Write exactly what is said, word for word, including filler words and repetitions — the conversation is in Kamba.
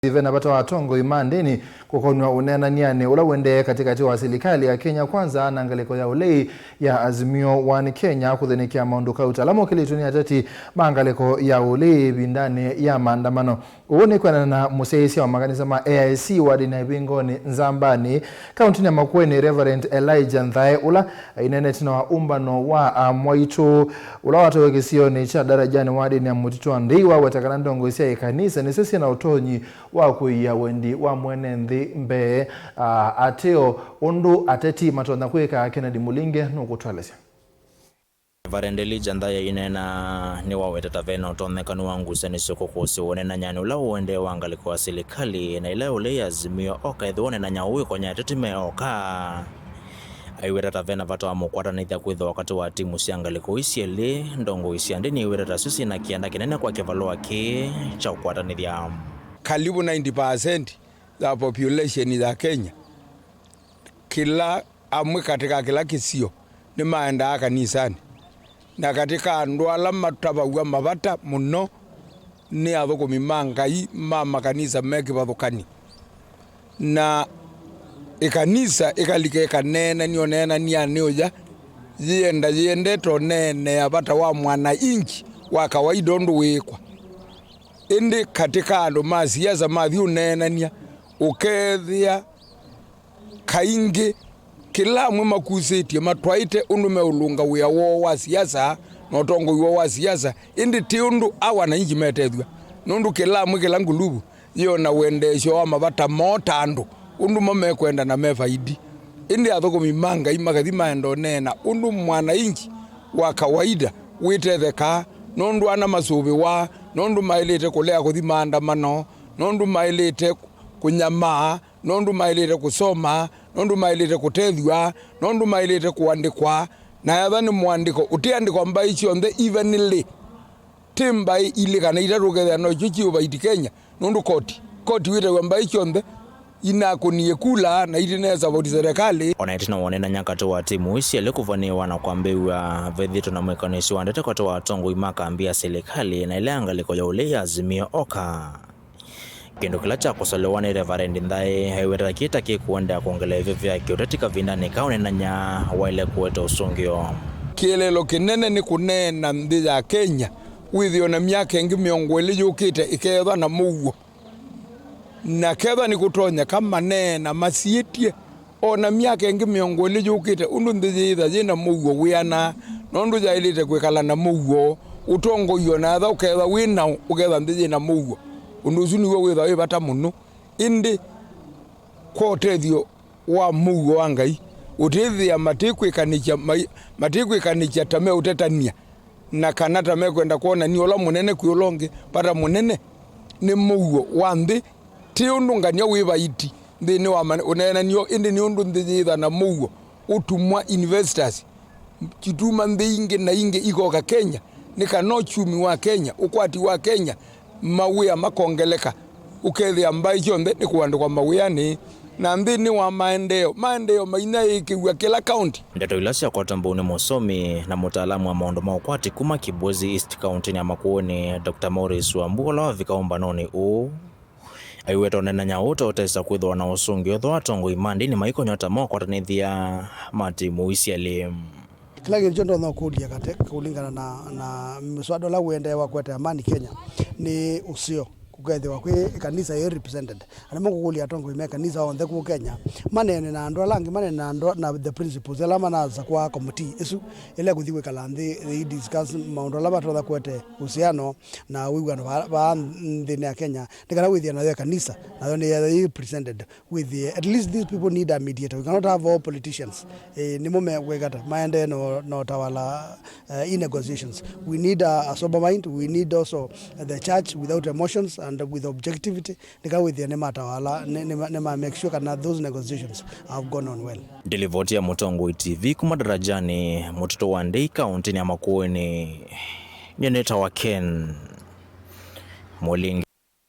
ve na vata wa atongoi ma ndĩni kũkonw'a ũneenany'anĩ ũla ũendee katĩkatĩ wa silikalĩ ya Kenya Kwanza na ngalĩko ya ũlei ya Azimio One Kenya kũthĩnĩkĩa maũndũ kauta ala mokĩlĩtw'e nĩ ateti ma ngalĩko ya ũlei ĩvindanĩ ya maandamano. Ũu nĩ kwendana na mũsyaĩĩsya wa makanisa ma A I C wadĩnĩ ya Ivingoni Nzambani, kauntinĩ ya Makueni, Reverend Elijah Nthae, ũla aineenete na wa ũmbano wa amwaitũ ũla watawe kĩsionĩ kya Darajani wadĩnĩ ya Mũtitũ wa Ndei, waweta kana ndongoi sya ĩkanisa nĩsyo syĩ na ũtonyi wa kũia wendi wa mwene nthĩ mbee, a, ateo ũndũ ateti matonya kwĩka. Kennedy Mũlinge nũkũtũelesya. Reverend Elijah Nthai aineena nĩwawetete vena ũtonyekanu wa ngusanĩsyo kũkũsĩ ũneenany'anĩ ũla ũendee wa ngalĩko ya silikalĩ na ĩla ũlei ya Azimio Oka ethĩwa ũneenany'a ũũ wĩkonya ateti me oka. Aiweta ta vena vata wa mũkwatanĩthya kwĩthĩwa katĩ wa timu sya ngalĩko ii syelĩ. Ndongoi sya ndĩni aiweta ta syo syĩ na kĩanda kĩnene kwa kĩvalũa kĩĩ kya ũkwatanĩthya. Karibu ninety percent ya population ya Kenya, kĩla amwe katĩ ka kĩla kĩsio nĩmaendaa kanisanĩ, na katĩ ka andũ ala matavaw'a mavata mũno nĩ athũkũmi ma Ngai ma makanisa me kĩvathũkany'o. Na ĩkanisa ĩkalika ĩkaneenany'a ũneenany'anĩ ũya, yĩenda yĩendete ũneenea vata wa mwananchi wa kawaida ũndũ wĩĩkwa. Ĩndĩ katĩ ka andũ ma siasa mathi ũneenany'a, ũkeethĩa kaingĩ kĩla amwe makusĩtye matwaĩte ũndũ meũlũnga wĩa woo wa siasa na ũtongoi woo wa siasa, ĩndĩ ti ũndũ a wananchi metethw'a, nũndũ kĩla amwe kĩla nguluvu yĩona wendeesyo wa mavata moo ta andũ, ũndũ mo mekwenda na me faidi. Ĩndĩ athũkũmi ma Ngai makathi maenda ũneena ũndũ mwananchi wa kawaida wĩtethekaa, nũndũ ana masũvĩwa, nũndũ maĩlĩte kũlea kũthi maandamano, nũndũ maĩlĩte kũnyamaa, nũndũ maĩlĩte kũsoma, nũndũ maĩlĩte kũtethw'a, nũndũ maĩlĩte kũandĩkwa. Na ethwa nĩ mũandĩko ũtĩandĩkwa mbaĩ syonthe evenly, ti mbaĩ ilĩ kana itatũ ũkethĩa no kyo kĩ ũvaiti Kenya, nũndũ koti, koti wĩtaw'a mbaĩ syonthe inakũnie kula na itinesa voti serikali. Ona ĩtina wa ũneenany'a katĩ wa timu ii syelĩ kũvanĩĩwa na kwambĩĩw'a, vethĩĩtwe na mwĩkanĩsyo wa ndeto katĩ wa atongoi ma kambi ya silikalĩ na ĩla ya ngalĩko ya ũlei ya Azimio Oka. Kĩndũ kĩla kya kũsolelwa nĩ Reverend Nthai aiweta kĩĩ ta kĩkũendeea kwongela ĩvyũ vya kĩũteti kavindanĩ ka ũneenany'a waĩle kũete ũsũngĩo. Kĩeleelo kĩnene nĩ kũneena nthĩ ya Kenya wĩthĩwe na myaka ĩngĩ mĩongo ĩlĩ yũkĩte ĩkeethwa na mũuo. Na kethwa nĩkũtonyeka maneena masiĩtye, o na myaka ĩngĩ mĩongo ĩlĩ yũkĩte, ũndũ nthĩ yĩĩtha yĩ na mũuo wĩana, nũndũ yaĩlĩte kwĩkala na mũuo, ũtongoi o na ethwa ũkethwa wĩ naũ, ũkethwa nthĩ yĩ na mũuo. Ũndũ ũsu nĩw'o wĩthwa wĩ vata mũno. Ĩndĩ kwa ũtethyo wa mũuo wa Ngai, ũtĩthĩa matĩkwĩkanĩkya mai-, matĩkwĩkanĩkya ta meũtetany'a, na kana ta mekwenda kwonany'a ũla mũnene kwĩ ũla ũngĩ. Vata mũnene nĩ mũuo wa nthĩ, ti ũndũ ngany'a wĩ vaiti nthĩnĩ wa mane-, ũneenany'o, ĩndĩ nĩ ũndũ nthĩ yĩĩtha na mũuo ũtumwa investors, kituma nthĩ ingĩ na ingĩ ikoka Kenya, nĩ kana ũkyumi wa Kenya, ũkwati wa Kenya, mawĩa makongeleka, ũkethĩa mbaĩ syonthe nĩ kũandĩkwa mawĩanĩ, na nthĩnĩ wa maendeeo, maendeeo mainyaĩĩkĩw'a kĩla kaunti. Ndeto ila syakwatwa mbau nĩ mũsomi na mũtaalamu wa maũndũ ma ũkwati kuma Kibwezi East kauntinĩ ya Makueni, Doctor Maurice Wambua, ũla wavika ũmbanonĩ ũũ, aiweta ũneenany'a ũũ ta ũtesa kwĩthĩwa na ũsũngĩo ethĩwa atongoi ma ndĩni maikonywa ta mokwatanĩthya ma timu ii syelĩ. Kĩla kĩndũ kyo ndonya ũkũlya kate kũlingana na, na mswada ũla ũendee wa kũete amani Kenya nĩ ũseo, kũkethĩwa kwĩ ĩkanisa ĩ represented. Na nĩmo ngũkũlya atongoi me kanisa onthe kũũ Kenya maneene na andũ ala angĩ, maneene na andũ na the principals ala manasakũa committee ĩsu ĩla ĩkũthi kwĩkala nthĩ, they discuss maũndũ ala matonya kũete uhusiano na wĩw'ano vaa, vaa nthĩnĩ ya Kenya, nĩ kana wĩthĩe nayo ĩkanisa, nayo nĩ yĩ represented. Wĩthĩe, at least these people need a mediator. We cannot have all politicians, eh, nĩmo mekwĩkata maendee no, no tawala, eh, in negotiations. We need a, a sober mind. We need also the church without emotions and with objectivity. Nĩka wĩthĩe nĩmatawala, nĩ, nĩ, nĩma make sure kana those negotiations have gone on well. Ndilivoti ya Mũtongoi T V kuma Darajani, Mũtitũ wa Ndei, kauntinĩ ya Makueni, nyie nĩtawa Ken Mũlingi.